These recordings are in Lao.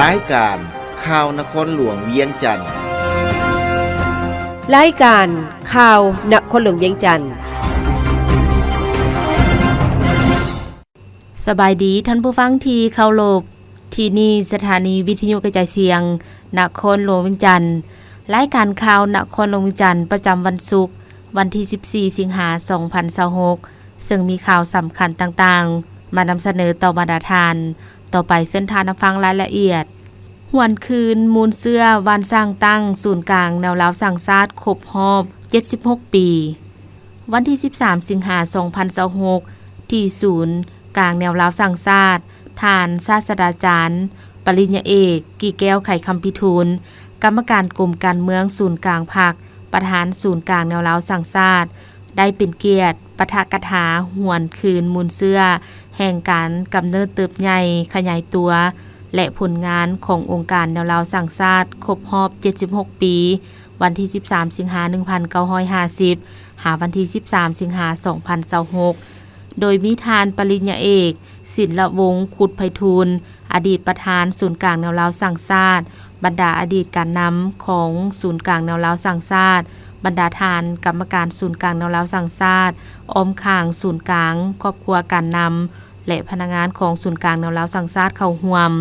ລາຍການຂ່າວນະຄອນຫຼວງວຽງຈັນ. ລາຍການຂ່າວນະຄອນຫຼວງວຽງຈັນ. ສະບາຍດີທ່ານຜູ້ຟັງທີ່ເຄົາລົບ, ທີ່ນີ້ສະຖານີວິທະຍຸກະຈາຍສຽງນະຄອນຫຼວງວຽງຈັນ. ລາຍການຂ່າວນະຄອນຫຼວງວຽງຈັນ ປະຈຳວັນສຸກ ວັນທີສິບສີ່ ສິງຫາ ສອງພັນຊາວຫົກ ເຊິ່ງມີຂ່າວສຳຄັນຕ່າງໆ ມານຳສະເໜີຕໍ່ບັນດາທ່ານ. ຕໍ່ໄປເຊີນທ່ານຮັບຟັງລາຍລະອຽດ. ຫວນຄືນມູນເຊື້ອວານສ້າງຕັ້ງສູນກາງແນວລາວສ້າງຊາດຄົບຮອບເຈັດສິບຫົກປີ. ວັນທີສິບສາມ ສິງຫາ ສອງພັນຊາວຫົກ ທີ່ສູນກາງແນວລາວສ້າງຊາດ, ທ່ານສາດສະດາຈານ ປະລິນຍາເອກ ກີແກ້ວ ໄຂຄຳພິທູນ, ກຳມະການກົມການເມືອງສູນກາງພັກ, ປະທານສູນກາງແນວລາວສ້າງຊາດ ໄດ້ເປັນກຽດປາຖະກະຖາຫວນຄືນມູນເຊື້ອແຫ່ງການກຳເນີດເຕີບໃຫຍ່ຂະຫຍາຍຕົວ ແລະ ຜົນງານຂອງອົງການແນວລາວສ້າງຊາດຄົບຮອບເຈັດສິບຫົກປີ, ວັນທີສິບສາມ ສິງຫາ ໜຶ່ງພັນເກົ້າຮ້ອຍຫ້າສິບ ຫາວັນທີສິບສາມ ສິງຫາ ສອງພັນຊາວຫົກ ໂດຍມີທ່ານປະລິນຍາເອກ ສິນລະວົງ ຄຸດໄພທູນ, ອະດີດປະທານສູນກາງແນວລາວສ້າງຊາດ, ບັນດາອະດີດການນຳຂອງສູນກາງແນວລາວສ້າງຊາດ, ບັນດາທ່ານກຳມະການສູນກາງແນວລາວສ້າງຊາດ, ອ້ອມຂ້າງສູນກາງ, ຄອບຄົວການນຳ ແລະ ພະນັກງານຂອງສູນກາງແນວລາວສ້າງຊາດເຂົ້າຮ່ວມ.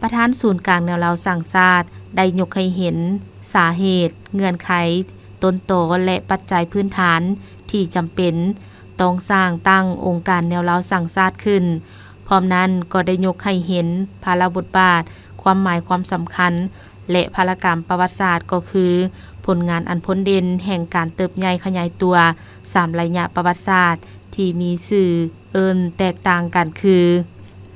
ປະທານສູນກາງແນວລາວສ້າງຊາດໄດ້ຍົກໃຫ້ເຫັນສາເຫດ, ເງື່ອນໄຂ, ຕົ້ນຕໍ ແລະ ປັດໄຈພື້ນຖານທີ່ຈຳເປັນຕ້ອງສ້າງຕັ້ງອົງການແນວລາວສ້າງຊາດຂຶ້ນ. ພ້ອມນັ້ນກໍໄດ້ຍົກໃຫ້ເຫັນພາລະບົດບາດ, ຄວາມໝາຍຄວາມສຳຄັນ ແລະ ພາລະກຳປະຫວັດສາດ ກໍຄືຜົນງານອັນພົ້ນເດັ່ນແຫ່ງການເຕີບໃຫຍ່ຂະຫຍາຍຕົວສາມໄລຍະປະຫວັດສາດ ທີ່ມີຊື່ເອີ້ນແຕກຕ່າງກັນຄື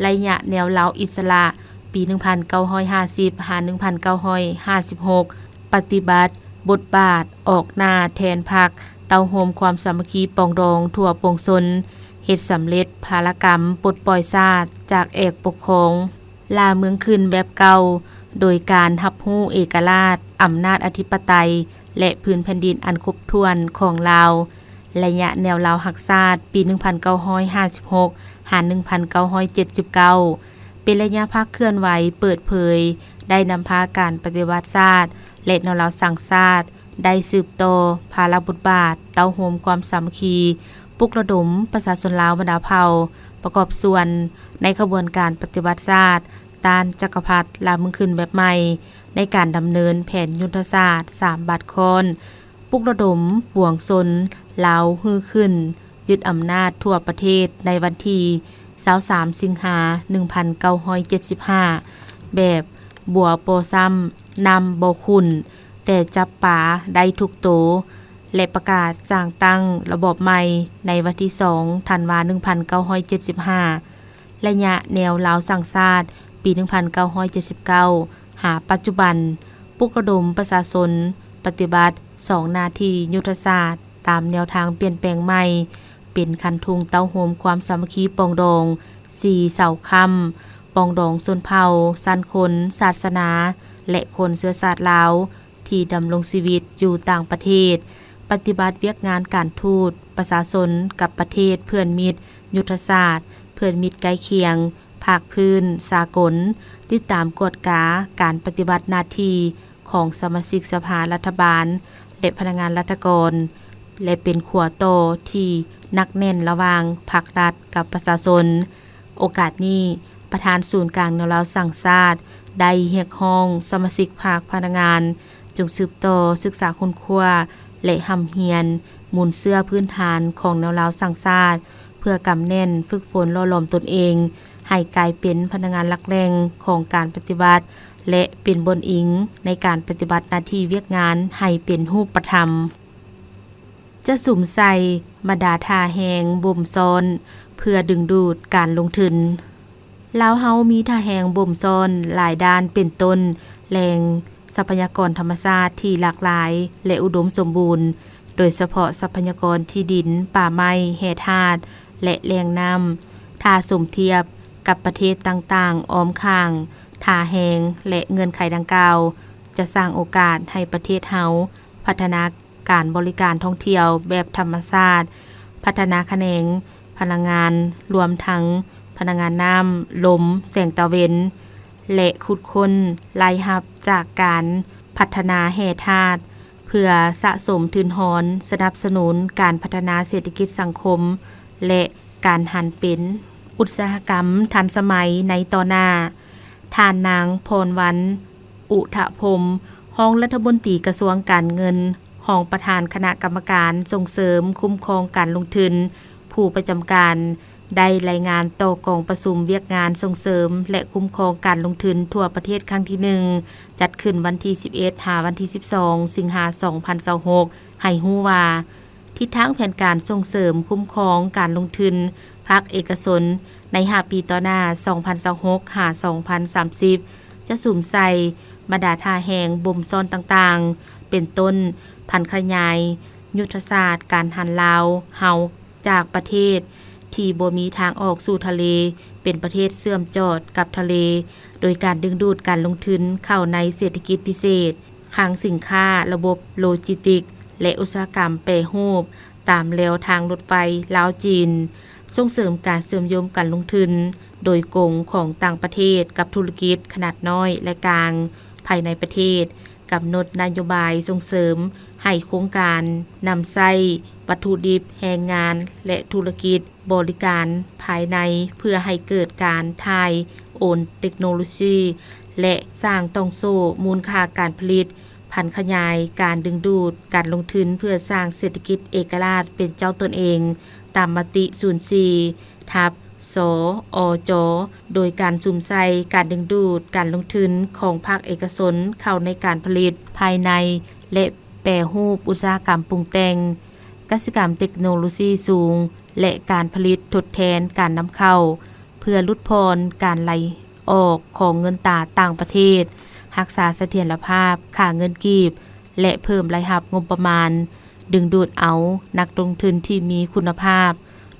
ໄລຍະແນວລາວອິດສະຫຼະ ປີໜຶ່ງພັນເກົ້າຮ້ອຍຫ້າສິບ ຫາ ໜຶ່ງພັນເກົ້າຮ້ອຍຫ້າສິບຫົກ ປະຕິບັດບົດບາດອອກໜ້າແທນພັກ ເຕົ້າໂຮມຄວາມສາມັກຄີປອງດອງທົ່ວປວງຊົນ, ເຮັດສຳເລັດພາລະກຳປົດປ່ອຍຊາດຈາກແອກປົກຄອງ ລ່າເມືອງຂຶ້ນແບບເກົ່າ ໂດຍການຮັບຮູ້ເອກະລາດ, ອຳນາດອະທິປະໄຕ ແລະ ພື້ນແຜ່ນດິນອັນຄົບຖ້ວນຂອງລາວ. ໄລຍະແນວລາວຮັກຊາດ ປີໜຶ່ງພັນເກົ້າຮ້ອຍຫ້າສິບຫົກ ຫາ ໜຶ່ງພັນເກົ້າຮ້ອຍເຈັດສິບເກົ້າ ເປັນໄລຍະພາກເຄື່ອນໄຫວເປີດເຜີຍ ໄດ້ນຳພາການປະຕິວັດຊາດ ແລະ ແນວລາວສ້າງຊາດ ໄດ້ສືບຕໍ່ພາລະບົດບາດ ເຕົ້າໂຮມຄວາມສາມັກຄີ, ປຸກລະດົມປະຊາຊົນລາວບັນດາເຜົ່າ ປະກອບສ່ວນໃນຂະບວນການປະຕິວັດຊາດ ຕ້ານຈັກກະພັດລ່າເມືອງຂຶ້ນແບບໃໝ່ ໃນການດຳເນີນແຜນຍຸດທະສາດສາມບາດຄ້ອນ, ປຸກລະດົມປວງຊົນລາວຮື້ຂຶ້ນ, ຍຶດອຳນາດທົ່ວປະເທດໃນວັນທີຊາວສາມ ສິງຫາ ໜຶ່ງພັນເກົ້າຮ້ອຍເຈັດສິບຫ້າ ແບບບົວບໍ່ຊ້ຳນ້ຳບໍ່ຂຸ້ນ ແຕ່ຈັບປາໄດ້ທຸກໂຕ ແລະ ປະກາດສ້າງຕັ້ງລະບອບໃໝ່ໃນວັນທີສອງ ທັນວາ ໜຶ່ງພັນເກົ້າຮ້ອຍເຈັດສິບຫ້າ. ໄລຍະແນວລາວສ້າງຊາດ ປີໜຶ່ງພັນເກົ້າຮ້ອຍເຈັດສິບເກົ້າ ຫາປັດຈຸບັນ, ປຸກລະດົມປະຊາຊົນປະຕິບັດສອງໜ້າທີ່ຍຸດທະສາດຕາມແນວທາງປ່ຽນແປງໃໝ່ ເປັນຄັນທຸງເຕົ້າໂຮມຄວາມສາມັກຄີປອງດອງສີ່ເສົາຄ້ຳ, ປອງດອງຊົນເຜົ່າ, ຊັ້ນຄົນ, ສາສະໜາ ແລະ ຄົນເຊື້ອຊາດລາວ ທີ່ດຳລົງຊີວິດຢູ່ຕ່າງປະເທດ, ປະຕິບັດວຽກງານການທູດປະຊາຊົນກັບປະເທດເພື່ອນມິດຍຸດທະສາດ, ເພື່ອນມິດໃກ້ຄຽງ, ພາກພື້ນ, ສາກົນ, ຕິດຕາມກວດກາການປະຕິບັດໜ້າທີ່ຂອງສະມາຊິກສະພາລັດຖະບານ ແລະ ພະນັກງານລັດຖະກອນ ແລະ ເປັນຂົວຕໍ່ທີ່ໜັກແໜ້ນລະຫວ່າງພັກລັດກັບປະຊາຊົນ. ໂອກາດນີ້, ປະທານສູນກາງແນວລາວສ້າງຊາດ ໄດ້ຮຽກຮ້ອງສະມາຊິກພັກ, ພະນັກງານ ຈົ່ງສືບຕໍ່ສຶກສາຄົ້ນຄວ້າ ແລະ ຮ່ຳຮຽນມູນເຊື້ອພື້ນຖານຂອງແນວລາວສ້າງຊາດ ເພື່ອກຳແໜ້ນຝຶກຝົນຫຼໍ່ຫຼອມຕົນເອງ ໃຫ້ກາຍເປັນພະນັກງານຫຼັກແຫຼ່ງຂອງການປະຕິວັດ ແລະ ເປັນບ່ອນອີງໃນການປະຕິບັດໜ້າທີ່ວຽກງານໃຫ້ເປັນຮູບປະທຳ. ຈະສຸມໃສ່ບັນດາທ່າແຮງບົ່ມຊ້ອນ ເພື່ອດຶງດູດການລົງທຶນ. ລາວເຮົາມີທ່າແຮງບົ່ມຊ້ອນຫຼາຍດ້ານ ເປັນຕົ້ນ ແຫຼ່ງຊັບພະຍາກອນທຳມະຊາດທີ່ຫຼາກຫຼາຍ ແລະ ອຸດົມສົມບູນ, ໂດຍສະເພາະຊັບພະຍາກອນທີ່ດິນ, ປ່າໄມ້, ແຮ່ທາດ ແລະ ແຫຼ່ງນ້ຳ. ຖ້າສົມທຽບກັບປະເທດຕ່າງໆອ້ອມຂ້າງ, ທ່າແຮງ ແລະ ເງື່ອນໄຂດັ່ງກ່າວ ຈະສ້າງໂອກາດໃຫ້ປະເທດເຮົາພັດທະນາ ການບໍລິການທ່ອງທ່ຽວແບບທຳມະຊາດ, ພັດທະນາຂະແໜງພະລັງງານ, ລວມທັງພະລັງງານນ້ຳ, ລົມ, ແສງຕາເວັນ, ແລະ ຂຸດຄົ້ນລາຍຮັບຈາກການພັດທະນາແຮ່ທາດ ເພື່ອສະສົມທຶນຮອນສະໜັບສະໜູນການພັດທະນາເສດຖະກິດສັງຄົມ ແລະ ການຫັນເປັນອຸດສາຫະກຳທັນສະໄໝໃນຕໍ່ໜ້າ. ທ່ານນາງ ພອນວັນ ອຸທະພົມ ຮອງລັດຖະມົນຕີກະຊວງການເງິນ, ຮອງປະທານຄະນະກຳມະການສົ່ງເສີມຄຸ້ມຄອງການລົງທຶນ ຜູ້ປະຈຳການ ໄດ້ລາຍງານຕໍ່ກອງປະຊຸມວຽກງານສົ່ງເສີມ ແລະ ຄຸ້ມຄອງການລົງທຶນທົ່ວປະເທດຄັ້ງທີໜຶ່ງ ຈັດຂຶ້ນວັນທີສິບເອັດ ຫາວັນທີສິບສອງ ສິງຫາ ສອງພັນຊາວຫົກ ໃຫ້ຮູ້ວ່າ ທິດທາງແຜນການສົ່ງເສີມຄຸ້ມຄອງການລົງທຶນພາກເອກະຊົນໃນຫ້າປີຕໍ່ໜ້າ ສອງພັນຊາວຫົກ ຫາ ສອງພັນສາມສິບ ຈະສຸມໃສ່ບັນດາທ່າແຮງບົ່ມຊ້ອນຕ່າງໆ ເປັນຕົ້ນ ຜັນຂະຫຍາຍຍຸດທະສາດການຫັນລາວເຮົາ ຈາກປະເທດທີ່ບໍ່ມີທາງອອກສູ່ທະເລ ເປັນປະເທດເຊື່ອມຈອດກັບທະເລ ໂດຍການດຶງດູດການລົງທຶນເຂົ້າໃນເສດຖະກິດພິເສດ, ຄັງສິນຄ້າ, ລະບົບໂລຈິສຕິກ ແລະ ອຸດສາຫະກຳແປຮູບຕາມແລວທາງລົດໄຟລາວ-ຈີນ, ສົ່ງເສີມການເຊື່ອມໂຍງການລົງທຶນໂດຍກົງຂອງຕ່າງປະເທດກັບທຸລະກິດຂະໜາດນ້ອຍ ແລະ ກາງ ພາຍໃນປະເທດ, ກຳນົດນະໂຍບາຍສົ່ງເສີມໃຫ້ໂຄງການນຳໃຊ້ວັດຖຸດິບ, ແຮງງານ ແລະ ທຸລະກິດບໍລິການພາຍໃນ ເພື່ອໃຫ້ເກີດການຖ່າຍໂອນເຕັກໂນໂລຊີ ແລະ ສ້າງຕ່ອງໂສ້ມູນຄ່າການຜະລິດ, ຜັນຂະຫຍາຍການດຶງດູດການລົງທຶນເພື່ອສ້າງເສດຖະກິດເອກະລາດເປັນເຈົ້າຕົນເອງ ຕາມມະຕິສູນສີ່ ທັບ ສອຈ ໂດຍການສຸມໃສ່ການດຶງດູດການລົງທຶນຂອງພາກເອກະຊົນເຂົ້າໃນການຜະລິດພາຍໃນ ແລະ ແປຮູບອຸດສາຫະກຳປຸງແຕ່ງ, ກະສິກຳເຕັກໂນໂລຊີສູງ ແລະ ການຜະລິດທົດແທນການນຳເຂົ້າ ເພື່ອຫຼຸດຜ່ອນການໄຫຼອອກຂອງເງິນຕາຕ່າງປະເທດ, ຮັກສາສະຖຽນລະພາບຄ່າເງິນກີບ ແລະ ເພີ່ມລາຍຮັບງົບປະມານ, ດຶງດູດເອົານັກລົງທຶນທີ່ມີຄຸນນະພາບ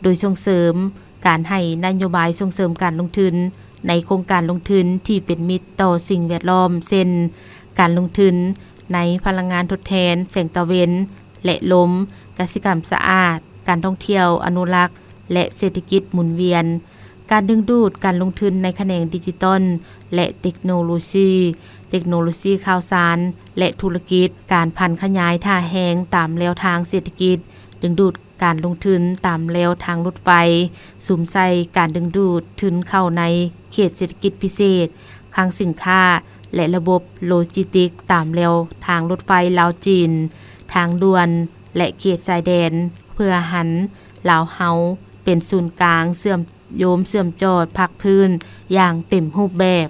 ໂດຍສົ່ງເສີມການໃຫ້ນະໂຍບາຍສົ່ງເສີມການລົງທຶນໃນໂຄງການລົງທຶນທີ່ເປັນມິດຕໍ່ສິ່ງແວດລ້ອມ ເຊັ່ນ ການລົງທຶນໃນພະລັງງານທົດແທນແສງຕາເວັນ ແລະ ລົມ, ກະສິກຳສະອາດ, ການທ່ອງທ່ຽວອະນຸລັກ ແລະ ເສດຖະກິດໝູນວຽນ, ການດຶງດູດການລົງທຶນໃນຂະແໜງດິຈິຕອນ ແລະ ເຕັກໂນໂລຊີ, ເຕັກໂນໂລຊີຂ່າວສານ ແລະ ທຸລະກິດ, ການຜັນຂະຫຍາຍທ່າແຮງຕາມແລວທາງເສດຖະກິດ, ດຶງດູດການລົງທຶນຕາມແລວທາງລົດໄຟ, ສຸມໃສ່ການດຶງດູດທຶນເຂົ້າໃນເຂດເສດຖະກິດພິເສດ, ຄັງສິນຄ້າ ແລະ ລະບົບໂລຈິສຕິກຕາມແລວທາງລົດໄຟລາວ-ຈີນ, ທາງດ່ວນ ແລະ ເຂດຊາຍແດນ ເພື່ອຫັນລາວເຮົາເປັນສູນກາງເຊື່ອມໂຍງເຊື່ອມຈອດພາກພື້ນຢ່າງເຕັມຮູບແບບ.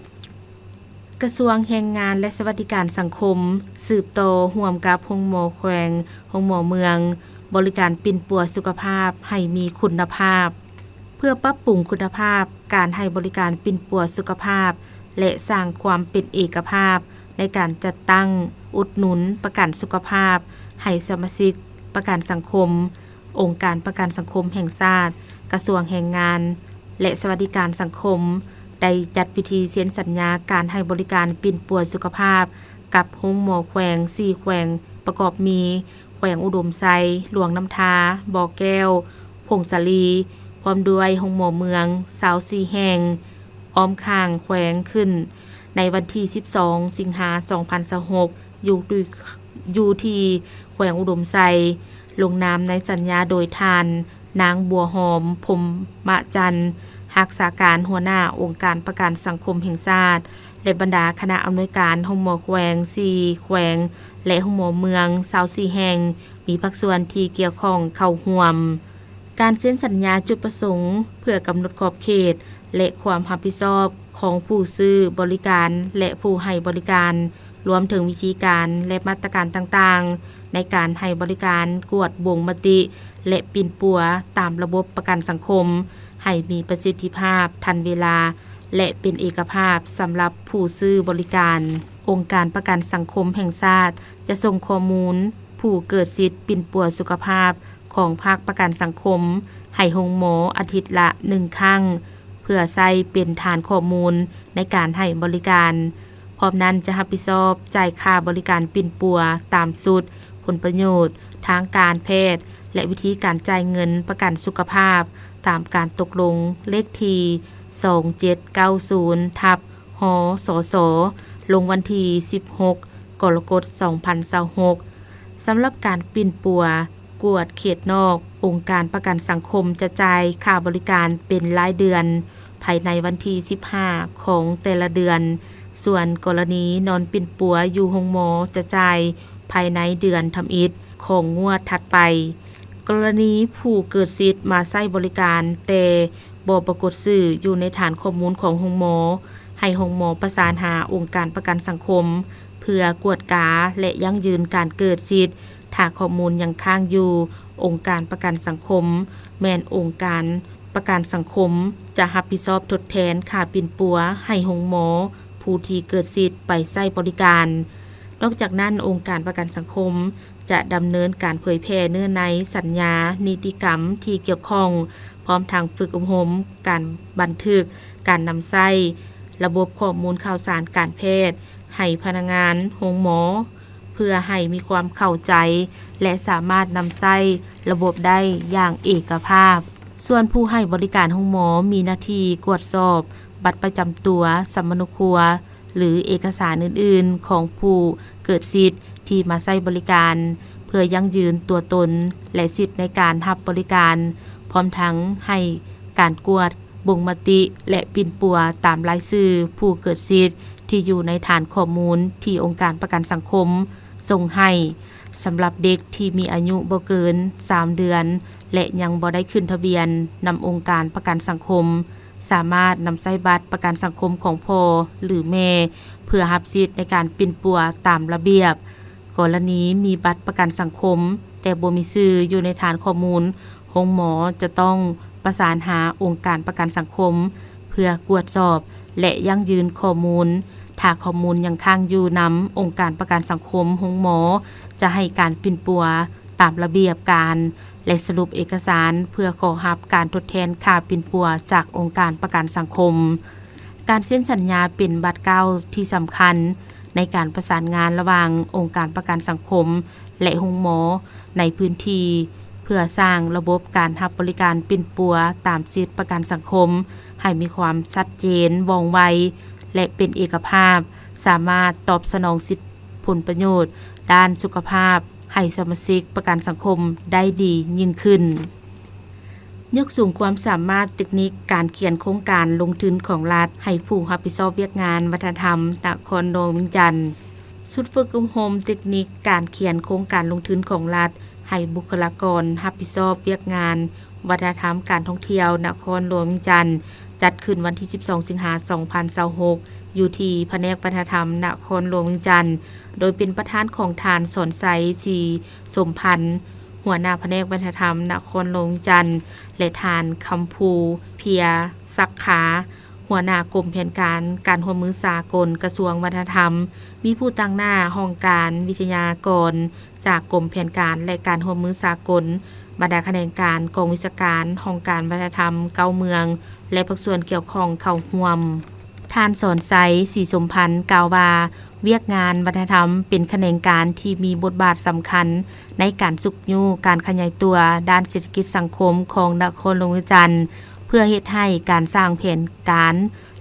ກະຊວງແຮງງານ ແລະ ສະຫວັດດີການສັງຄົມ ສືບຕໍ່ຮ່ວມກັບໂຮງໝໍແຂວງ, ໂຮງໝໍເມືອງ ບໍລິການປິ່ນປົວສຸຂະພາບໃຫ້ມີຄຸນນະພາບ. ເພື່ອປັບປຸງຄຸນນະພາບການໃຫ້ບໍລິການປິ່ນປົວສຸຂະພາບ ແລະ ສ້າງຄວາມເປັນເອກະພາບໃນການຈັດຕັ້ງອຸດໜູນປະກັນສຸຂະພາບໃຫ້ສະມາຊິກປະກັນສັງຄົມ, ອົງການປະກັນສັງຄົມແຫ່ງຊາດ, ກະຊວງແຮງງານ ແລະ ສະຫວັດດີການສັງຄົມ ໄດ້ຈັດພິທີເຊັນສັນຍາການໃຫ້ບໍລິການປິ່ນປົວສຸຂະພາບກັບໂຮງໝໍແຂວງສີ່ແຂວງ ປະກອບມີ ແຂວງອຸດົມໄຊ, ຫຼວງນ້ຳທາ, ບໍ່ແກ້ວ, ຜົ້ງສາລີ ພ້ອມດ້ວຍໂຮງໝໍເມືອງຊາວສີ່ແຫ່ງ ອ້ອມຂ້າງແຂວງຂຶ້ນ ໃນວັນທີສິບສອງ ສິງຫາ ສອງພັນຊາວຫົກ ຢູ່ທີ່ ຢູ່ທີ່ແຂວງອຸດົມໄຊ. ລົງນາມໃນສັນຍາໂດຍທ່ານ ນາງ ບົວຫອມ ພົມມະຈັນ ຮັກສາການຫົວໜ້າອົງການປະກັນສັງຄົມແຫ່ງຊາດ ແລະ ບັນດາຄະນະອຳນວຍການໂຮງໝໍແຂວງສີ່ແຂວງ ແລະ ໂຮງໝໍເມືອງຊາວສີ່ແຫ່ງ ມີພາກສ່ວນທີ່ກ່ຽວຂ້ອງເຂົ້າຮ່ວມ. ການເຊັນສັນຍາຈຸດປະສົງເພື່ອກຳນົດຂອບເຂດ ແລະ ຄວາມຮັບຜິດຊອບຂອງຜູ້ຊື້ບໍລິການ ແລະ ຜູ້ໃຫ້ບໍລິການ, ລວມເຖິງວິທີການ ແລະ ມາດຕະການຕ່າງໆ ໃນການໃຫ້ບໍລິການ, ກວດບົ່ງມະຕິ ແລະ ປິ່ນປົວຕາມລະບົບປະກັນສັງຄົມ ໃຫ້ມີປະສິດທິພາບ, ທັນເວລາ ແລະ ເປັນເອກະພາບສຳລັບຜູ້ຊື້ບໍລິການ. ອົງການປະກັນສັງຄົມແຫ່ງຊາດຈະສົ່ງຂໍ້ມູນຜູ້ເກີດສິດປິ່ນປົວສຸຂະພາບຂອງພາກປະກັນສັງຄົມໃຫ້ໂຮງໝໍອາທິດລະໜຶ່ງຄັ້ງ ເພື່ອໃຊ້ເປັນຖານຂໍ້ມູນໃນການໃຫ້ບໍລິການ. ພ້ອມນັ້ນຈະຮັບຜິດຊອບຈ່າຍຄ່າບໍລິການປິ່ນປົວຕາມຊຸດ, ຜົນປະໂຫຍດທາງການແພດ ແລະ ວິທີການຈ່າຍເງິນປະກັນສຸຂະພາບ ຕາມການຕົກລົງເລກທີສອງເຈັດເກົ້າສູນ ທັບ ຮສສ ລົງວັນທີສິບຫົກ ກໍລະກົດ ສອງພັນຊາວຫົກ. ສຳລັບການປິ່ນປົວກວດເຂດນອກ, ອົງການປະກັນສັງຄົມຈະຈ່າຍຄ່າບໍລິການເປັນລາຍເດືອນ ພາຍໃນວັນທີສິບຫ້າຂອງແຕ່ລະເດືອນ, ສ່ວນກໍລະນີນອນປິ່ນປົວຢູ່ໂຮງໝໍຈະຈ່າຍພາຍໃນເດືອນທຳອິດຂອງງວດຖັດໄປ. ກໍລະນີຜູ້ເກີດສິດມາໃຊ້ບໍລິການແຕ່ບໍ່ປາກົດຊື່ຢູ່ໃນຖານຂໍ້ມູນຂອງໂຮງໝໍ, ໃຫ້ໂຮງໝໍປະສານຫາອົງການປະກັນສັງຄົມ ເພື່ອກວດກາ ແລະ ຢັ້ງຢືນການເກີດສິດ. ຖ້າຂໍ້ມູນຍັງຄ້າງຢູ່, ອົງການປະກັນສັງຄົມ ແມ່ນອົງການປະກັນສັງຄົມຈະຮັບຜິດຊອບທົດແທນຄ່າປິ່ນປົວໃຫ້ໂຮງໝໍຜູ້ທີ່ເກີດສິດໄປໃຊ້ບໍລິການ. ນອກຈາກນັ້ນ, ອົງການປະກັນສັງຄົມຈະດຳເນີນການເຜີຍແຜ່ເນື້ອໃນສັນຍານິຕິກຳທີ່ກ່ຽວຂ້ອງ, ພ້ອມທັງຝຶກອົບຮົມການບັນທຶກການນຳໃຊ້ລະບົບຂໍ້ມູນຂ່າວສານການແພດໃຫ້ພະນັກງານໂຮງໝໍ ເພື່ອໃຫ້ມີຄວາມເຂົ້າໃຈ ແລະ ສາມາດນຳໃຊ້ລະບົບໄດ້ຢ່າງເອກະພາບ. ສ່ວນຜູ້ໃຫ້ບໍລິການໂຮງໝໍມີໜ້າທີ່ກວດສອບບັດປະຈຳຕົວ, ສຳມະໂນຄົວ ຫຼື ເອກະສານອື່ນໆຂອງຜູ້ເກີດສິດທີ່ມາໃຊ້ບໍລິການ ເພື່ອຢັ້ງຢືນຕົວຕົນ ແລະ ສິດໃນການຮັບບໍລິການ, ພ້ອມທັງໃຫ້ການກວດ ບົ່ງມະຕິ ແລະ ປິ່ນປົວຕາມລາຍຊື່ຜູ້ເກີດສິດທີ່ຢູ່ໃນຖານຂໍ້ມູນທີ່ອົງການປະກັນສັງຄົມສົ່ງໃຫ້. ສຳລັບເດັກທີ່ມີອາຍຸບໍ່ເກີນສາມເດືອນ ແລະ ຍັງບໍ່ໄດ້ຂຶ້ນທະບຽນນຳອົງການປະກັນສັງຄົມ, ສາມາດນຳໃຊ້ບັດປະກັນສັງຄົມຂອງພໍ່ ຫຼື ແມ່ ເພື່ອຮັບສິດໃນການປິ່ນປົວຕາມລະບຽບ. ກໍລະນີມີບັດປະກັນສັງຄົມ ແຕ່ບໍ່ມີຊື່ຢູ່ໃນຖານຂໍ້ມູນ, ໂຮງໝໍຈະຕ້ອງປະສານຫາອົງການປະກັນສັງຄົມ ເພື່ອກວດສອບ ແລະ ຢັ້ງຢືນຂໍ້ມູນ. ຖ້າຂໍ້ມູນຍັງຄ້າງຢູ່ນຳ, ອົງການປະກັນສັງຄົມໂຮງໝໍຈະໃຫ້ການປິ່ນປົວຕາມລະບຽບການ ແລະ ສະຫຼຸບເອກະສານເພື່ອຂໍຮັບການທົດແທນຄ່າປິ່ນປົວຈາກອົງການປະກັນສັງຄົມ. ການເຊັນສັນຍາເປັນບາດກ້າວທີ່ສຳຄັນໃນການປະສານງານລະຫວ່າງອົງການປະກັນສັງຄົມ ແລະ ໂຮງໝໍໃນພື້ນທີ່ ເພື່ອສ້າງລະບົບການຮັບບໍລິການປິ່ນປົວຕາມສິດປະກັນສັງຄົມໃຫ້ມີຄວາມຊັດເຈນ, ວ່ອງໄວ ແລະ ເປັນເອກະພາບ, ສາມາດຕອບສະໜອງສິດຜົນປະໂຫຍດດ້ານສຸຂະພາບໃຫ້ສະມາຊິກປະກັນສັງຄົມໄດ້ດີຍິ່ງຂຶ້ນ. ຍົກສູງຄວາມສາມາດເຕັກນິກການຂຽນໂຄງການລົງທຶນຂອງລັດໃຫ້ຜູ້ຮັບຜິດຊອບວຽກງານວັດທະນະທຳນະຄອນຫຼວງວຽງຈັນ. ຊຸດຝຶກອົບຮົມເຕັກນິກການຂຽນໂຄງການລົງທຶນຂອງລັດໃຫ້ບຸກຄະລາກອນຮັບຜິດຊອບວຽກງານ ວັດທະນະທຳການທ່ອງທ່ຽວນະຄອນຫຼວງວຽງຈັນ ຈັດຂຶ້ນວັນທີສິບສອງ ສິງຫາ ສອງພັນຊາວຫົກ ຢູ່ທີ່ພະແນກວັດທະນະທຳນະຄອນຫຼວງວຽງຈັນ ໂດຍເປັນປະທານຂອງທ່ານ ສອນໄຊ ສີສົມພັນ ຫົວໜ້າພະແນກວັດທະນະທຳນະຄອນຫຼວງວຽງຈັນ ແລະ ທ່ານ ຄຳພູ ເພຍສັກຂາ ຫົວໜ້າກົມແຜນການການຮ່ວມມືສາກົນ ກະຊວງວັດທະນະທຳ, ມີຜູ້ຕາງໜ້າຫ້ອງການ, ວິທະຍາກອນຈາກກົມແຜນການ ແລະ ການຮ່ວມມືສາກົນ, ບັນດາຂະແໜງການ, ກອງວິຊາການ, ຫ້ອງການວັດທະນະທຳເກົ້າເມືອງ ແລະ ພາກສ່ວນກ່ຽວຂ້ອງເຂົ້າຮ່ວມ. ທ່ານ ສອນໄຊ ສີສົມພັນ ກ່າວວ່າ, ວຽກງານວັດທະນະທຳເປັນຂະແໜງການທີ່ມີບົດບາດສຳຄັນໃນການຊຸກຍູ້ການຂະຫຍາຍຕົວດ້ານເສດຖະກິດສັງຄົມຂອງນະຄອນຫຼວງວຽງຈັນ, ເພື່ອເຮັດໃຫ້ການສ້າງແຜນການ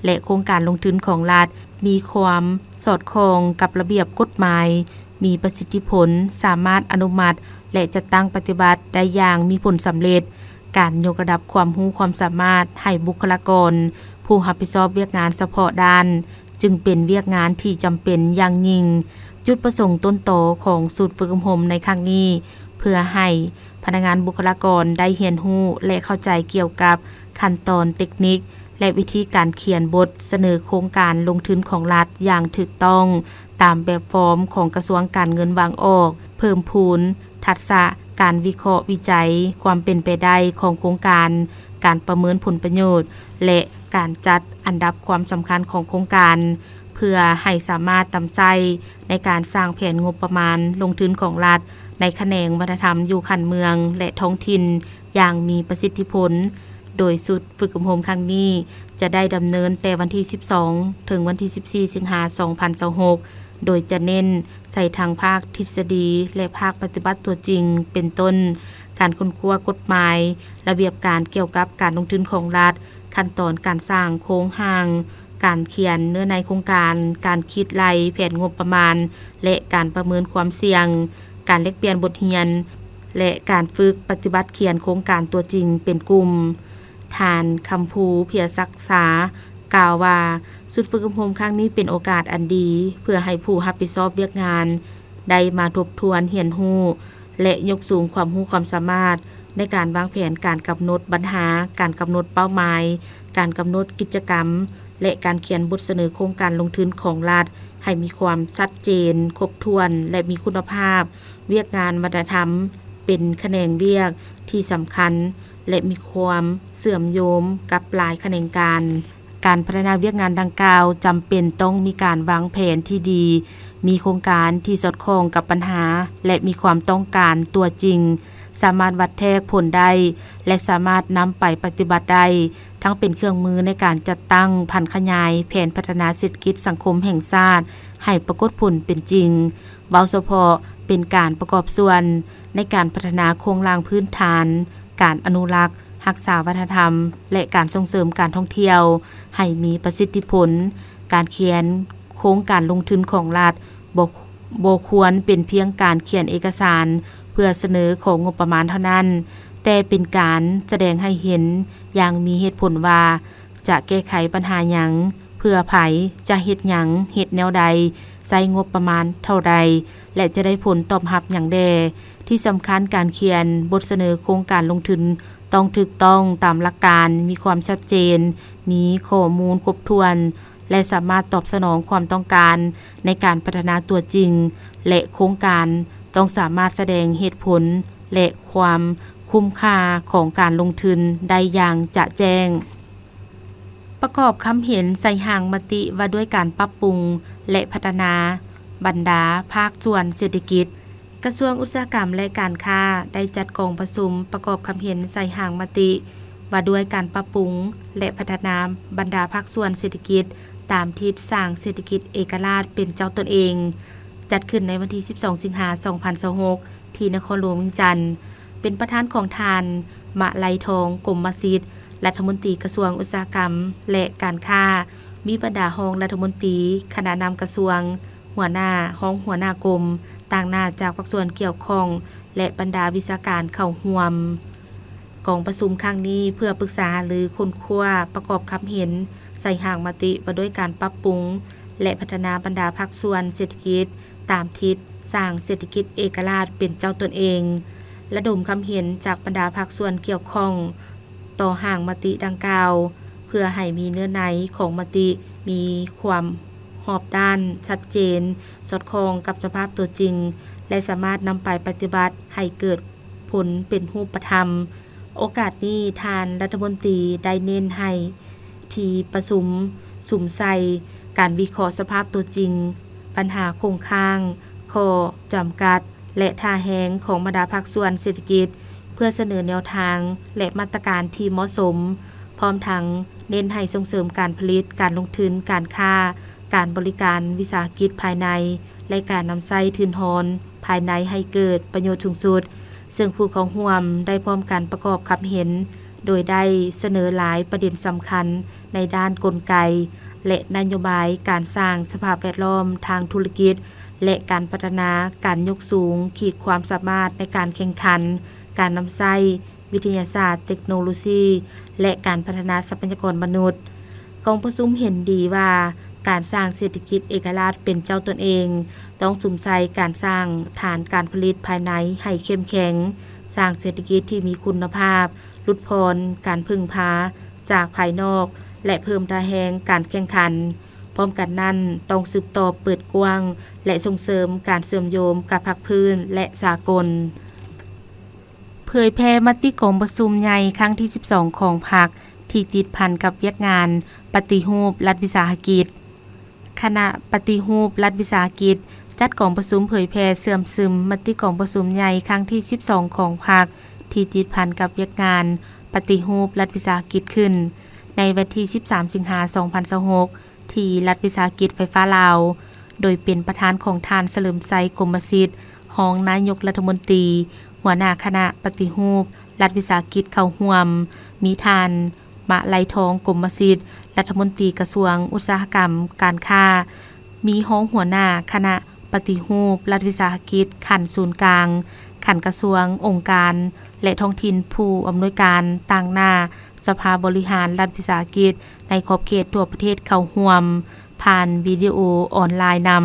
ແລະ ໂຄງການລົງທຶນຂອງລັດມີຄວາມສອດຄ່ອງກັບລະບຽບກົດໝາຍ, ມີປະສິດທິຜົນ, ສາມາດອະນຸມັດ ແລະ ຈັດຕັ້ງປະຕິບັດໄດ້ຢ່າງມີຜົນສຳເລັດ. ການຍົກລະດັບຄວາມຮູ້ຄວາມສາມາດໃຫ້ບຸກຄະລາກອນຜູ້ຮັບຜິດຊອບວຽກງານສະເພາະດ້ານ ຈຶ່ງເປັນວຽກງານທີ່ຈຳເປັນຢ່າງຍິ່ງ. ຈຸດປະສົງຕົ້ນຕໍຂອງສູນຝຶກອົບຮົມໃນຄັ້ງນີ້ ເພື່ອໃຫ້ພະນັກງານບຸກຄະລາກອນໄດ້ຮຽນຮູ້ ແລະ ເຂົ້າໃຈກ່ຽວກັບຂັ້ນຕອນເຕັກນິກ ແລະ ວິທີການຂຽນບົດສະເໜີໂຄງການລົງທຶນຂອງລັດຢ່າງຖືກຕ້ອງ ຕາມແບບຟອມຂອງກະຊວງການເງິນວາງອອກ, ເພີ່ມພູນທັກສະການວິເຄາະວິໄຈຄວາມເປັນໄປໄດ້ຂອງໂຄງການ, ການປະເມີນຜົນປະໂຫຍດ ແລະ ການຈັດອັນດັບຄວາມສຳຄັນຂອງໂຄງການ, ເພື່ອໃຫ້ສາມາດນຳໃຊ້ໃນການສ້າງແຜນງົບປະມານລົງທຶນຂອງລັດໃນຂະແໜງວັດທະນະທຳຢູ່ຂັ້ນເມືອງ ແລະ ທ້ອງຖິ່ນຢ່າງມີປະສິດທິຜົນ. ໂດຍຊຸດຝຶກອົບຮົມຄັ້ງນີ້ຈະໄດ້ດຳເນີນແຕ່ວັນທີສິບສອງ ເຖິງວັນທີສິບສີ່ ສິງຫາ ສອງພັນຊາວຫົກ ໂດຍຈະເນັ້ນໃສ່ທັງພາກທິດສະດີ ແລະ ພາກປະຕິບັດຕົວຈິງ ເປັນຕົ້ນ ການຄົ້ນຄວ້າກົດໝາຍ, ລະບຽບການກ່ຽວກັບການລົງທຶນຂອງລັດ, ຂັ້ນຕອນການສ້າງໂຄງຮ່າງ ການຂຽນເນື້ອໃນໂຄງການ, ການຄິດໄລ່ແຜນງົບປະມານ ແລະ ການປະເມີນຄວາມສ່ຽງ, ການແລກປ່ຽນບົດຮຽນ ແລະ ການຝຶກປະຕິບັດຂຽນໂຄງການຕົວຈິງເປັນກຸ່ມ. ທ່ານ ຄຳພູ ເພຍສັກສາ ກ່າວວ່າ, ຊຸດຝຶກອົບຮົມຄັ້ງນີ້ເປັນໂອກາດອັນດີ ເພື່ອໃຫ້ຜູ້ຮັບຜິດຊອບວຽກງານໄດ້ມາທົບທວນຮຽນຮູ້ ແລະ ຍົກສູງຄວາມຮູ້ຄວາມສາມາດໃນການວາງແຜນການກຳນົດບັນຫາ, ການກຳນົດເປົ້າໝາຍ, ການກຳນົດກິດຈະກຳ ແລະ ການຂຽນບົດສະເໜີໂຄງການລົງທຶນຂອງລັດໃຫ້ມີຄວາມຊັດເຈນ, ຄົບຖ້ວນ ແລະ ມີຄຸນນະພາບ. ວຽກງານວັດທະນະທຳເປັນຂະແໜງວຽກທີ່ສຳຄັນ ແລະ ມີຄວາມເຊື່ອມໂຍງກັບຫຼາຍຂະແໜງການ. ການພັດທະນາວຽກງານດັ່ງກ່າວຈຳເປັນຕ້ອງມີການວາງແຜນທີ່ດີ, ມີໂຄງການທີ່ສອດຄ່ອງກັບບັນຫາ ແລະ ມີຄວາມຕ້ອງການຕົວຈິງ, ສາມາດວັດແທກຜົນໄດ້ ແລະ ສາມາດນຳໄປປະຕິບັດໄດ້, ທັງເປັນເຄື່ອງມືໃນການຈັດຕັ້ງຜັນຂະຫຍາຍແຜນພັດທະນາເສດຖະກິດສັງຄົມແຫ່ງຊາດໃຫ້ປາກົດຜົນເປັນຈິງ. ເວົ້າສະເພາະເປັນການປະກອບສ່ວນໃນການພັດທະນາໂຄງລ່າງພື້ນຖານ, ການອະນຸລັກ, ຮັກສາວັດທະນະທຳ ແລະ ການສົ່ງເສີມການທ່ອງທ່ຽວໃຫ້ມີປະສິດທິຜົນ. ການຂຽນໂຄງການລົງທຶນຂອງລັດບໍ່ ບໍ່ຄວນເປັນພຽງການຂຽນເອກະສານເພື່ອສະເໜີຂໍງົບປະມານເທົ່ານັ້ນ, ແຕ່ເປັນການສະແດງໃຫ້ເຫັນຢ່າງມີເຫດຜົນວ່າ ຈະແກ້ໄຂບັນຫາຫຍັງ, ເພື່ອໃຜ, ຈະເຮັດຫຍັງ, ເຮັດແນວໃດ, ໃຊ້ງົບປະມານເທົ່າໃດ ແລະ ຈະໄດ້ຜົນຕອບຮັບຫຍັງແດ່. ທີ່ສຳຄັນ, ການຂຽນບົດສະເໜີໂຄງການລົງທຶນຕ້ອງຖືກຕ້ອງຕາມຫຼັກການ, ມີຄວາມຊັດເຈນ, ມີຂໍ້ມູນຄົບຖ້ວນ ແລະ ສາມາດຕອບສະໜອງຄວາມຕ້ອງການໃນການພັດທະນາຕົວຈິງ ແລະ ໂຄງການ. ຕ້ອງສາມາດສະແດງເຫດຜົນ ແລະ ຄວາມຄຸ້ມຄ່າຂອງການລົງທຶນໄດ້ຢ່າງຈະແຈ້ງ. ປະກອບຄຳເຫັນໃສ່ຮ່າງມະຕິວ່າດ້ວຍການປັບປຸງ ແລະ ພັດທະນາບັນດາພາກສ່ວນເສດຖະກິດ. ກະຊວງອຸດສາຫະກຳ ແລະ ການຄ້າ ໄດ້ຈັດກອງປະຊຸມປະກອບຄຳເຫັນໃສ່ຮ່າງມະຕິວ່າດ້ວຍການປັບປຸງ ແລະ ພັດທະນາບັນດາພາກສ່ວນເສດຖະກິດ ຕາມທິດສ້າງເສດຖະກິດເອກະລາດເປັນເຈົ້າຕົນເອງ, ຈັດຂຶ້ນໃນວັນທີສິບສອງ ສິງຫາ ສອງພັນຊາວຫົກ ທີ່ນະຄອນຫຼວງວຽງຈັນ, ເປັນປະທານຂອງທ່ານ ມະໄລທອງ ກົມມະສິດ, ລັດຖະມົນຕີກະຊວງອຸດສາຫະກຳ ແລະ ການຄ້າ, ມີບັນດາຮອງລັດຖະມົນຕີ, ຄະນະນຳກະຊວງ, ຫົວໜ້າ, ຮອງຫົວໜ້າກົມ, ຕາງໜ້າຈາກພາກສ່ວນກ່ຽວຂ້ອງ ແລະ ບັນດາວິຊາການເຂົ້າຮ່ວມ. ກອງປະຊຸມຄັ້ງນີ້ເພື່ອປຶກສາຫາລືຄົ້ນຄວ້າປະກອບຄຳເຫັນໃສ່ຮ່າງມະຕິວ່າດ້ວຍການປັບປຸງ ແລະ ພັດທະນາບັນດາພາກສ່ວນເສດຖະກິດ ຕາມທິດສ້າງເສດຖະກິດເອກະລາດເປັນເຈົ້າຕົນເອງ, ລະດົມຄຳເຫັນຈາກບັນດາພາກສ່ວນກ່ຽວຂ້ອງຕໍ່ຮ່າງມະຕິດັ່ງກ່າວ ເພື່ອໃຫ້ມີເນື້ອໃນຂອງມະຕິມີຄວາມຮອບດ້ານ, ຊັດເຈນ, ສອດຄ່ອງກັບສະພາບຕົວຈິງ ແລະ ສາມາດນຳໄປປະຕິບັດໃຫ້ເກີດຜົນເປັນຮູບປະທຳ. ໂອກາດນີ້, ທ່ານລັດຖະມົນຕີໄດ້ເນັ້ນໃຫ້ທີ່ປະຊຸມສຸມໃສ່ການວິເຄາະສະພາບຕົວຈິງ, ບັນຫາຄົງຄ້າງ, ຂໍ້ຈຳກັດ ແລະ ທ່າແຮງຂອງບັນດາພາກສ່ວນເສດຖະກິດ ເພື່ອສະເໜີແນວທາງ ແລະ ມາດຕະການທີ່ເໝາະສົມ, ພ້ອມທັງເນັ້ນໃຫ້ສົ່ງເສີມການຜະລິດ, ການລົງທຶນ, ການຄ້າ, ການບໍລິການ, ວິສາຫະກິດພາຍໃນ ແລະ ການນຳໃຊ້ທຶນຮອນພາຍໃນໃຫ້ເກີດປະໂຫຍດສູງສຸດ, ເຊິ່ງຜູ້ເຂົ້າຮ່ວມໄດ້ພ້ອມກັນປະກອບຄຳເຫັນ ໂດຍໄດ້ສະເໜີຫຼາຍປະເດັນສຳຄັນໃນດ້ານກົນໄກ ແລະ ນະໂຍບາຍການສ້າງສະພາບແວດລ້ອມທາງທຸລະກິດ ແລະ ການພັດທະນາ, ການຍົກສູງຂີດຄວາມສາມາດໃນການແຂ່ງຂັນ, ການນຳໃຊ້ ວິທະຍາສາດ, ເຕັກໂນໂລຊີ ແລະ ການພັດທະນາຊັບພະຍາກອນມະນຸດ. ກອງປະຊຸມເຫັນດີວ່າ ການສ້າງເສດຖະກິດເອກະລາດເປັນເຈົ້າຕົນເອງ ຕ້ອງສຸມໃສ່ການສ້າງຖານການຜະລິດພາຍໃນໃຫ້ເຂັ້ມແຂງ, ສ້າງເສດຖະກິດທີ່ມີຄຸນນະພາບ, ຫຼຸດຜ່ອນການເພິ່ງພາຈາກພາຍນອກ ແລະ ເພີ່ມທ່າແຮງການແຂ່ງຂັນ. ພ້ອມກັນນັ້ນ, ຕ້ອງສືບຕໍ່ເປີດກວ້າງ ແລະ ສົ່ງເສີມການເຊື່ອມໂຍງກັບພາກພື້ນ ແລະ ສາກົນ. ເຜີຍແຜ່ມະຕິກອງປະຊຸມໃຫຍ່ຄັ້ງທີສິບສອງຂອງພັກ ທີ່ຕິດພັນກັບວຽກງານປະຕິຮູບລັດວິສາຫະກິດ. ຄະນະປະຕິຮູບລັດວິສາຫະກິດ ຈັດກອງປະຊຸມເຜີຍແຜ່ເຊື່ອມຊຶມມະຕິກອງປະຊຸມໃຫຍ່ຄັ້ງທີສິບສອງຂອງພັກ ທີ່ຕິດພັນກັບວຽກງານປະຕິຮູບລັດວິສາຫະກິດຂຶ້ນ ໃນວັນທີສິບສາມ ສິງຫາ ສອງພັນຊາວຫົກ ທີ່ລັດວິສາຫະກິດໄຟຟ້າລາວ, ໂດຍເປັນປະທານຂອງທ່ານ ສະເຫຼີມໄຊ ກົມມະສິດ, ຮອງນາຍົກລັດຖະມົນຕີ, ຫົວໜ້າຄະນະປະຕິຮູບລັດວິສາຫະກິດເຂົ້າຮ່ວມ, ມີທ່ານ ມະໄລທອງ ກົມມະສິດ, ລັດຖະມົນຕີກະຊວງອຸດສາຫະກຳການຄ້າ, ມີຮອງຫົວໜ້າຄະນະປະຕິຮູບລັດວິສາຫະກິດຂັ້ນສູນກາງ, ຂັ້ນກະຊວງ, ອົງການ ແລະ ທ້ອງຖິ່ນ, ຜູ້ອຳນວຍການຕາງໜ້າສະພາບໍລິຫານລັດວິສາຫະກິດໃນຂອບເຂດທົ່ວປະເທດເຂົ້າຮ່ວມຜ່ານວິດີໂອອອນລາຍນຳ.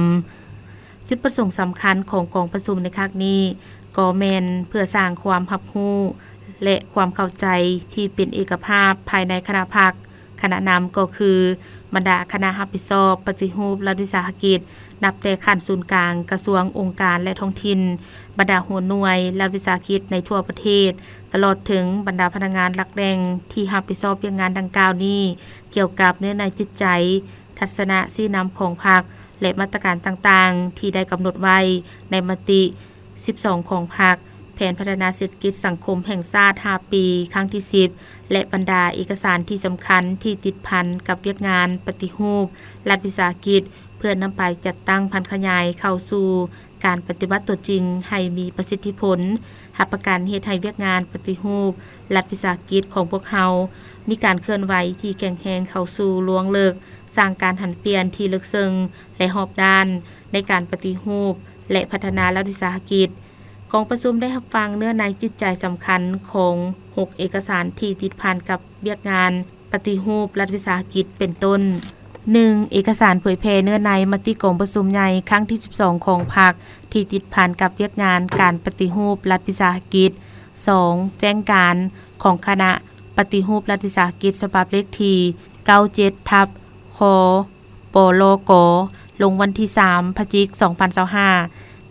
ຈຸດປະສົງສຳຄັນຂອງກອງປະຊຸມໃນຄັ້ງນີ້ ກໍແມ່ນເພື່ອສ້າງຄວາມຮັບຮູ້ ແລະ ຄວາມເຂົ້າໃຈທີ່ເປັນເອກະພາບພາຍໃນຄະນະພັກ, ຄະນະນຳກໍຄືບັນດາຄະນະຮັບຜິດຊອບປະຕິຮູບລັດວິສາຫະກິດ ນັບແຕ່ຂັ້ນສູນກາງ, ກະຊວງ, ອົງການ ແລະ ທ້ອງຖິ່ນ, ບັນດາຫົວໜ່ວຍລັດວິສາຫະກິດໃນທົ່ວປະເທດ, ຕະຫຼອດເຖິງບັນດາພະນັກງານຫຼັກແຫຼ່ງທີ່ຮັບຜິດຊອບວຽກງານດັ່ງກ່າວນີ້ ກ່ຽວກັບເນື້ອໃນຈິດໃຈ, ທັດສະນະຊີ້ນຳຂອງພັກ ແລະ ມາດຕະການຕ່າງໆທີ່ໄດ້ກຳນົດໄວ້ໃນມະຕິສິບສອງຂອງພັກ, ແຜນພັດທະນາເສດຖະກິດສັງຄົມແຫ່ງຊາດຫ້າປີ ຄັ້ງທີສິບ ແລະ ບັນດາເອກະສານທີ່ສຳຄັນທີ່ຕິດພັນກັບວຽກງານປະຕິຮູບລັດວິສາຫະກິດ ເພື່ອນຳໄປຈັດຕັ້ງຜັນຂະຫຍາຍເຂົ້າສູ່ການປະຕິບັດຕົວຈິງໃຫ້ມີປະສິດທິຜົນ, ຮັບປະກັນເຮັດໃຫ້ວຽກງານປະຕິຮູບລັດວິສາຫະກິດຂອງພວກເຮົາ ມີການເຄື່ອນໄຫວທີ່ແຂງແຮງເຂົ້າສູ່ລວງເລິກ, ສ້າງການຫັນປ່ຽນທີ່ເລິກເຊິ່ງ ແລະ ຮອບດ້ານໃນການປະຕິຮູບ ແລະ ພັດທະນາລັດວິສາຫະກິດ. ກອງປະຊຸມໄດ້ຮັບຟັງເນື້ອໃນຈິດໃຈສຳຄັນຂອງຫົກເອກະສານທີ່ຕິດພັນກັບວຽກງານປະຕິຮູບລັດວິສາຫະກິດ ເປັນຕົ້ນ, ໜຶ່ງ ເອກະສານເຜີຍແຜ່ເນື້ອໃນມະຕິກອງປະຊຸມໃຫຍ່ຄັ້ງທີສິບສອງຂອງພັກ ທີ່ຕິດພັນກັບວຽກງານການປະຕິຮູບລັດວິສາຫະກິດ, ສອງ ແຈ້ງການຂອງຄະນະປະຕິຮູບລັດວິສາຫະກິດ ສະບັບເລກທີເກົ້າເຈັດ ທັບ ຄ ປລກ ລົງວັນທີສາມ ພະຈິກ ສອງພັນຊາວຫ້າ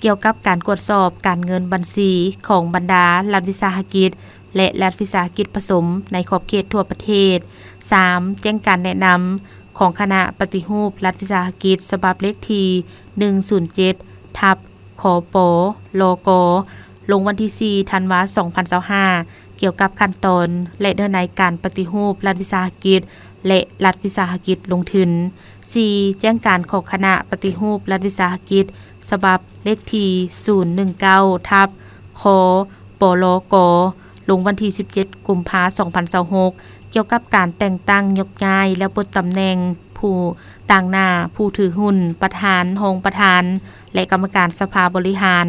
ກ່ຽວກັບການກວດສອບການເງິນບັນຊີຂອງບັນດາລັດວິສາຫະກິດ ແລະ ລັດວິສາຫະກິດປະສົມໃນຂອບເຂດທົ່ວປະເທດ, ສາມ ແຈ້ງການແນະນຳຂອງຄະນະປະຕິຮູບລັດວິສາຫະກິດ ສະບັບເລກທີໜຶ່ງສູນເຈັດ ທັບ ຄປລກ ລົງວັນທີສີ່ ທັນວາ ສອງພັນຊາວຫ້າ ກ່ຽວກັບຂັ້ນຕອນ ແລະ ເນື້ອໃນການປະຕິຮູບລັດວິສາຫະກິດ ແລະ ລັດວິສາຫະກິດລົງທຶນ. ສີ່ ແຈ້ງການຂອງຄະນະປະຕິຮູບລັດວິສາຫະກິດ ສະບັບເລກທີສູນໜຶ່ງເກົ້າ ທັບ ຄປລກ ລົງວັນທີສິບເຈັດ ກຸມພາ ສອງພັນຊາວຫົກ ກ່ຽວກັບການແຕ່ງຕັ້ງຍົກຍ້າຍ ແລະ ປົດຕຳແໜ່ງຜູ້ຕາງໜ້າຜູ້ຖືຫຸ້ນ, ປະທານ, ຮອງປະທານ ແລະ ກຳມະການສະພາບໍລິຫານ,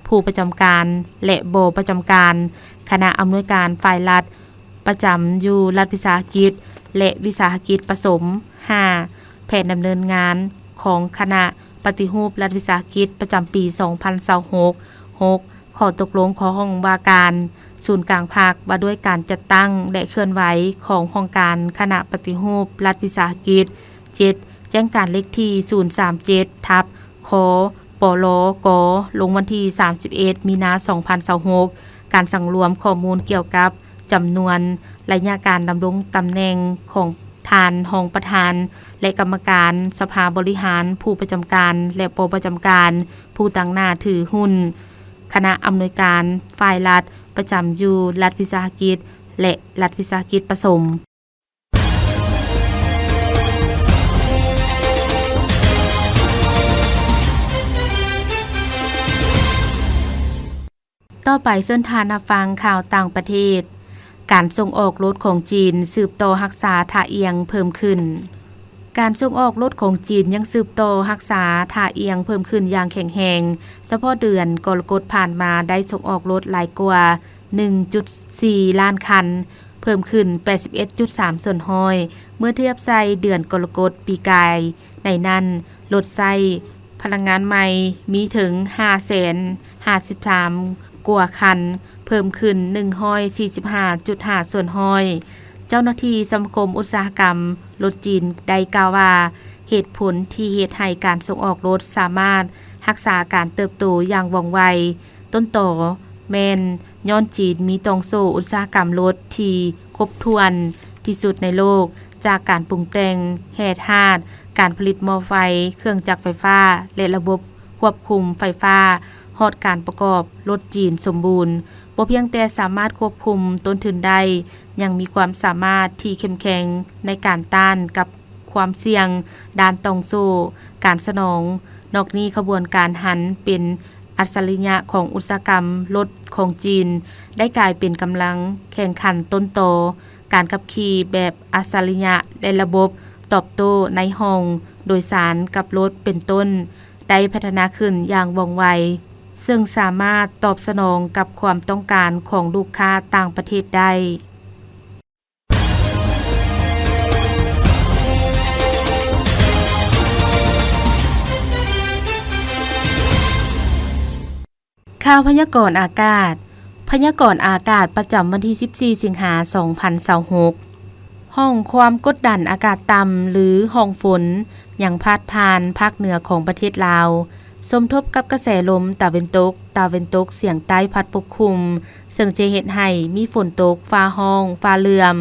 ຜູ້ປະຈຳການ ແລະ ບໍ່ປະຈຳການຄະນະອຳນວຍການຝ່າຍລັດ ປະຈຳຢູ່ລັດວິສາຫະກິດ ແລະ ວິສາຫະກິດປະສົມ. ຫ້າ ແຜນດຳເນີນງານຂອງຄະນະປະຕິຮູບລັດວິສາຫະກິດປະຈຳປີສອງພັນຊາວຫົກ. ຫົກ ຂໍ້ຕົກລົງຂອງຫ້ອງວ່າການສູນກາງພັກ ວ່າດ້ວຍການຈັດຕັ້ງ ແລະ ເຄື່ອນໄຫວຂອງຫ້ອງການຄະນະປະຕິຮູບລັດວິສາຫະກິດ. ເຈັດ ແຈ້ງການເລກທີສູນສາມເຈັດ ທັບ ຄປລກ ລົງວັນທີສາມສິບເອັດ ມີນາ ສອງພັນຊາວຫົກ ການສັງລວມຂໍ້ມູນກ່ຽວກັບຈຳນວນ, ໄລຍະການດຳລົງຕຳແໜ່ງຂອງທ່ານຮອງປະທານ ແລະ ກຳມະການສະພາບໍລິຫານ, ຜູ້ປະຈຳການ ແລະ ບໍ່ປະຈຳການ, ຜູ້ຕາງໜ້າຖືຫຸ້ນ, ຄະນະອຳນວຍການຝ່າຍລັດປະຈຳຢູ່ລັດວິສາຫະກິດ ແລະ ລັດວິສາຫະກິດປະສົມ. ຕໍ່ໄປເຊີນທ່ານຮັບຟັງຂ່າວຕ່າງປະເທດ. ການສົ່ງອອກລົດຂອງຈີນສືບຕໍ່ຮັກສາທ່າອ່ຽງເພີ່ມຂຶ້ນ. ການສົ່ງອອກລົດຂອງຈີນຍັງສືບຕໍ່ຮັກສາທ່າອ່ຽງເພີ່ມຂຶ້ນຢ່າງແຂງແຮງ. ສະເພາະເດືອນກໍລະກົດຜ່ານມາໄດ້ສົ່ງອອກລົດຫຼາຍກວ່າໜຶ່ງຈຸດສີ່ລ້ານຄັນ, ເພີ່ມຂຶ້ນແປດສິບເອັດຈຸດສາມສ່ວນຮ້ອຍ ເມື່ອທຽບໃສ່ເດືອນກໍລະກົດປີກາຍ. ໃນນັ້ນ, ລົດໃຊ້ພະລັງງານໃໝ່ມີເຖິງຫ້າແສນຫ້າສິບສາມກວ່າຄັນ, ເພີ່ມຂຶ້ນໜຶ່ງຮ້ອຍສີ່ສິບຫ້າຈຸດຫ້າສ່ວນຮ້ອຍ. ເຈົ້າໜ້າທີ່ສະມາຄົມອຸດສາຫະກຳລົດຈີນໄດ້ກ່າວວ່າ ເຫດຜົນທີ່ເຮັດໃຫ້ການສົ່ງອອກລົດສາມາດຮັກສາການເຕີບໂຕຢ່າງວ່ອງໄວ ຕົ້ນຕໍແມ່ນຍ້ອນຈີນມີຕ່ອງໂສ້ອຸດສາຫະກຳລົດທີ່ຄົບຖ້ວນທີ່ສຸດໃນໂລກ, ຈາກການປຸງແຕ່ງແຮ່ທາດ, ການຜະລິດໝໍ້ໄຟ, ເຄື່ອງຈັກໄຟຟ້າ ແລະ ລະບົບຄວບຄຸມໄຟຟ້າ, ຮອດການປະກອບລົດຈີນສົມບູນ. ບໍ່ພຽງແຕ່ສາມາດຄວບຄຸມຕົ້ນທຶນໄດ້, ຍັງມີຄວາມສາມາດທີ່ເຂັ້ມແຂງໃນການຕ້ານກັບ ຄວາມສ່ຽງດ້ານຕ່ອງໂສ້ການສະໜອງ. ນອກນີ້, ຂະບວນການຫັນເປັນອັດສະລິຍະຂອງອຸດສາຫະກຳລົດຂອງຈີນ ໄດ້ກາຍເປັນກຳລັງແຂ່ງຂັນຕົ້ນຕໍ ການຂັບຂີ່ແບບອັດສະລິຍະ ແລະ ລະບົບຕອບໂຕ້ໃນຫ້ອງໂດຍສານກັບລົດເປັນຕົ້ນ ໄດ້ພັດທະນາຂຶ້ນຢ່າງວ່ອງໄວ, ເຊິ່ງສາມາດຕອບສະໜອງກັບຄວາມຕ້ອງການຂອງລູກຄ້າຕ່າງປະເທດໄດ້. ຂ່າວພະຍາກອນອາກາດ. ພະຍາກອນອາກາດປະຈຳວັນທີສິບສີ່ ສິງຫາ ສອງພັນຊາວຫົກ. ຮ່ອງຄວາມກົດດັນອາກາດຕ່ຳ ຫຼື ຮ່ອງຝົນ ຍັງພາດຜ່ານພາກເໜືອຂອງປະເທດລາວ, ສົມທົບກັບກະແສລົມຕາເວັນຕົກ, ຕາເວັນຕົກສຽງໃຕ້ພັດປົກຄຸມ, ເຊິ່ງຈະເຮັດໃຫ້ມີຝົນຕົກ, ຟ້າຮ້ອງ, ຟ້າເຫຼື່ອມ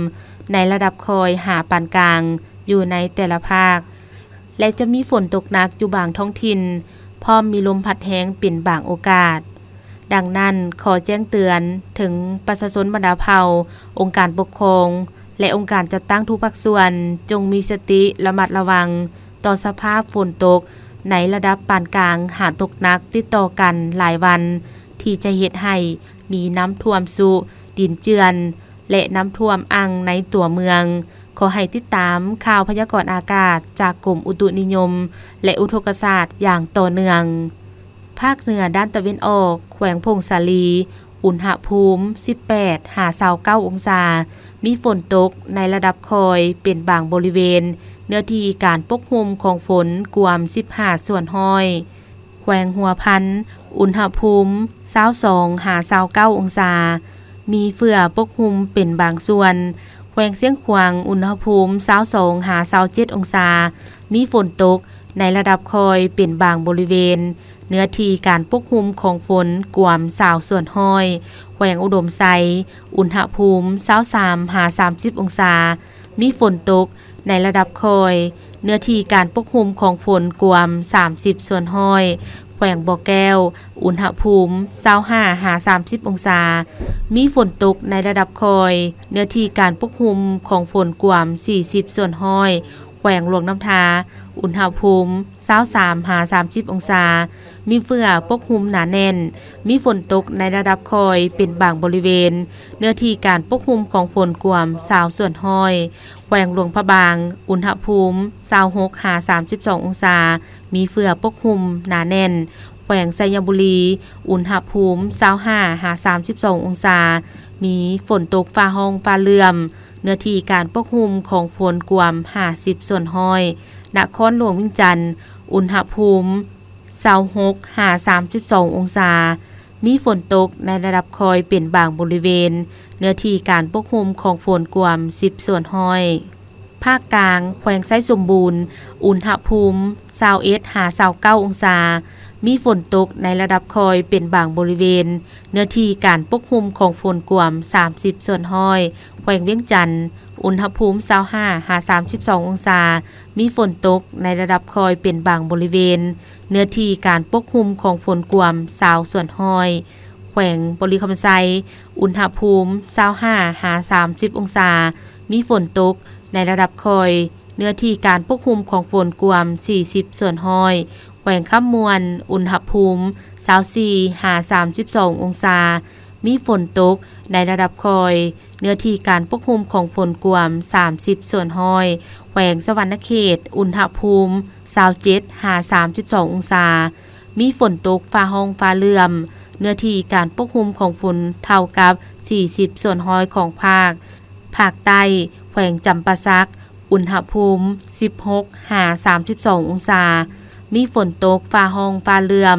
ໃນລະດັບຄ່ອຍຫາປານກາງ ຢູ່ໃນແຕ່ລະພາກ. ແລະ ຈະມີຝົນຕົກໜັກຢູ່ບາງທ້ອງຖິ່ນ, ພ້ອມມີລົມພັດແຮງເປັນບາງໂອກາດ. ດັ່ງນັ້ນ, ຂໍແຈ້ງເຕືອນເຖິງປະຊາຊົນບັນດາເຜົ່າ, ອົງການປົກຄອງ ແລະ ອົງການຈັດຕັ້ງທຸກພາກສ່ວນ, ຈົ່ງມີສະຕິລະມັດລະວັງຕໍ່ສະພາບຝົນຕົກໃນລະດັບປານກາງຫາຕົກໜັກຕິດຕໍ່ກັນຫຼາຍວັນ, ທີ່ຈະເຮັດໃຫ້ມີນ້ຳຖ້ວມຊຸ, ດິນເຈື່ອນ ແລະ ນ້ຳຖ້ວມອັ່ງໃນຕົວເມືອງ. ຂໍໃຫ້ຕິດຕາມຂ່າວພະຍາກອນອາກາດຈາກກົມອຸຕຸນິຍົມ ແລະ ອຸທົກກະສາດຢ່າງຕໍ່ເນື່ອງ. ພາກເໜືອດ້ານຕາເວັນອອກ, ແຂວງຜົ້ງສາລີ, ອຸນຫະພູມ ສິບແປດ ຫາ ຊາວເກົ້າ ອົງສາ, ມີຝົນຕົກໃນລະດັບຄ່ອຍເປັນບາງບໍລິເວນ, ເນື້ອທີ່ການປົກຄຸມຂອງຝົນກວມ ສິບຫ້າ ສ່ວນຮ້ອຍ. ແຂວງຫົວພັນ, ອຸນຫະພູມ ຊາວສອງ ຫາ ຊາວເກົ້າ ອົງສາ, ມີເຝື້ອປົກຄຸມເປັນບາງສ່ວນ. ແຂວງຊຽງຂວາງ, ອຸນຫະພູມ ຊາວສອງ ຫາ ຊາວເຈັດ ອົງສາ, ມີຝົນຕົກໃນລະດັບຄ່ອຍເປັນບາງບໍລິເວນ, ເນື້ອທີ່ການປົກຄຸມຂອງຝົນກວມ ຊາວ ສ່ວນຮ້ອຍ. ແຂວງອຸດົມໄຊ, ອຸນຫະພູມ ຊາວສາມ ຫາ ສາມສິບ ອົງສາ, ມີຝົນຕົກໃນລະດັບຄ່ອຍ, ເນື້ອທີ່ການປົກຄຸມຂອງຝົນກວມ ສາມສິບ ສ່ວນຮ້ອຍ. ແຂວງບໍ່ແກ້ວ, ອຸນຫະພູມ ຊາວຫ້າ ຫາ ສາມສິບ ອົງສາ, ມີຝົນຕົກໃນລະດັບຄ່ອຍ, ເນື້ອທີ່ການປົກຄຸມຂອງຝົນກວມ ສີ່ສິບ ສ່ວນຮ້ອຍ. ແຂວງຫຼວງນ້ຳທາ, ອຸນຫະພູມ ຊາວສາມ ຫາ ສາມສິບ ອົງສາ, ມີເຝື້ອປົກຄຸມໜາແໜ້ນ, ມີຝົນຕົກໃນລະດັບຄ່ອຍເປັນບາງບໍລິເວນ, ເນື້ອທີ່ການປົກຄຸມຂອງຝົນກວມ ຊາວ ສ່ວນຮ້ອຍ. ແຂວງຫຼວງພະບາງ, ອຸນຫະພູມ ຊາວຫົກ ຫາ ສາມສິບສອງ ອົງສາ, ມີເຝື້ອປົກຄຸມໜາແໜ້ນ. ແຂວງໄຊຍະບູລີ, ອຸນຫະພູມ ຊາວຫ້າ ຫາ ສາມສິບສອງ ອົງສາ, ມີຝົນຕົກຟ້າຮ້ອງຟ້າເຫຼື່ອມ, ເນື້ອທີ່ການປົກຄຸມຂອງຝົນກວມ ຫ້າສິບ ສ່ວນຮ້ອຍ. ນະຄອນຫຼວງວຽງຈັນ, ອຸນຫະພູມ ຊາວຫົກ ຫາ ສາມສິບສອງ ອົງສາ, ມີຝົນຕົກໃນລະດັບຄ່ອຍເປັນບາງບໍລິເວນ, ເນື້ອທີ່ການປົກຄຸມຂອງຝົນກວມ ສິບ ສ່ວນຮ້ອຍ. ພາກກາງ, ແຂວງໄຊສົມບູນ, ອຸນຫະພູມ ຊາວເອັດ ຫາ ຊາວເກົ້າ ອົງສາ, ມີຝົນຕົກໃນລະດັບຄ່ອຍເປັນບາງບໍລິເວນ, ເນື້ອທີ່ການປົກຄຸມຂອງຝົນກວມ ສາມສິບ ສ່ວນຮ້ອຍ. ແຂວງວຽງຈັນ, ອຸນຫະພູມ ຊາວຫ້າ ຫາ ສາມສິບສອງ ອົງສາ, ມີຝົນຕົກໃນລະດັບຄ່ອຍເປັນບາງບໍລິເວນ, ເນື້ອທີ່ການປົກຄຸມຂອງຝົນກວມ ຊາວ ສ່ວນຮ້ອຍ. ແຂວງບໍລິຄຳໄຊ, ອຸນຫະພູມ ຊາວຫ້າ ຫາ ສາມສິບ ອົງສາ, ມີຝົນຕົກໃນລະດັບຄ່ອຍ, ເນື້ອທີ່ການປົກຄຸມຂອງຝົນກວມ ສີ່ສິບ ສ່ວນຮ້ອຍ. ແຂວງຄຳມ່ວນ, ອຸນຫະພູມ ຊາວສີ່ ຫາ ສາມສິບສອງ ອົງສາ, ມີຝົນຕົກໃນລະດັບຄ່ອຍ, ເນື້ອທີ່ການປົກຄຸມຂອງຝົນກວມ ສາມສິບ ສ່ວນຮ້ອຍ. ແຂວງສະຫວັນນະເຂດ, ອຸນຫະພູມ ຊາວເຈັດ ຫາ ສາມສິບສອງ ອົງສາ, ມີຝົນຕົກຟ້າຮ້ອງຟ້າເຫຼື່ອມ, ເນື້ອທີ່ການປົກຄຸມຂອງຝົນເທົ່າກັບ ສີ່ສິບ ສ່ວນຮ້ອຍຂອງພາກ. ພາກໃຕ້, ແຂວງຈຳປາສັກ, ອຸນຫະພູມ ສິບຫົກ ຫາ ສາມສິບສອງ ອົງສາ, ມີຝົນຕົກ ຟ້າຮ້ອງ ຟ້າເຫຼື່ອມ,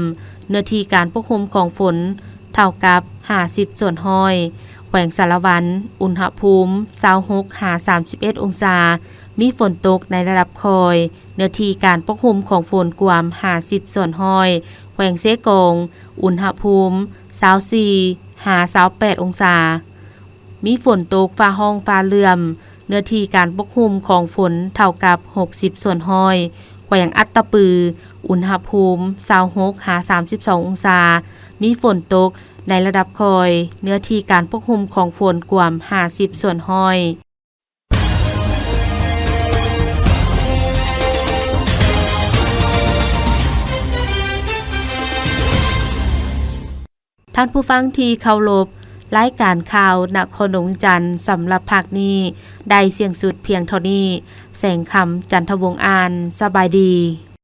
ເນື້ອທີ່ການປົກຄຸມຂອງຝົນເທົ່າກັບ ຫ້າສິບ ສ່ວນຮ້ອຍ. ແຂວງສາລະວັນ, ອຸນຫະພູມ ຊາວຫົກ ຫາ ສາມສິບເອັດ ອົງສາ, ມີຝົນຕົກໃນລະດັບຄ່ອຍ, ເນື້ອທີ່ການປົກຄຸມຂອງຝົນກວມ ຫ້າສິບ ສ່ວນຮ້ອຍ. ແຂວງເຊກອງ, ອຸນຫະພູມ ຊາວສີ່ ຫາ ຊາວແປດ ອົງສາ. ມີຝົນຕົກ ຟ້າຮ້ອງ ຟ້າເຫຼື່ອມ, ເນື້ອທີ່ການປົກຄຸມຂອງຝົນເທົ່າກັບ ຫົກສິບ ສ່ວນຮ້ອຍ. ແຂວງອັດຕະປື, ອຸນຫະພູມ ຊາວຫົກ ຫາ ສາມສິບສອງ ອົງສາ, ມີຝົນຕົກໃນລະດັບຄ່ອຍ, ເນື້ອທີ່ການປົກຄຸມຂອງຝົນກວມ ຫ້າສິບ ສ່ວນຮ້ອຍ. ທ່ານຜູ້ຟັງທີ່ເຄົາລົບ, ລາຍການຂ່າວນະຄອນຫຼວງວຽງຈັນ ສຳລັບພາກນີ້ ໄດ້ສິ້ນສຸດພຽງເທົ່ານີ້. ແສງຄຳ ຈັນທະວົງ ອ່ານ. ສະບາຍດີ.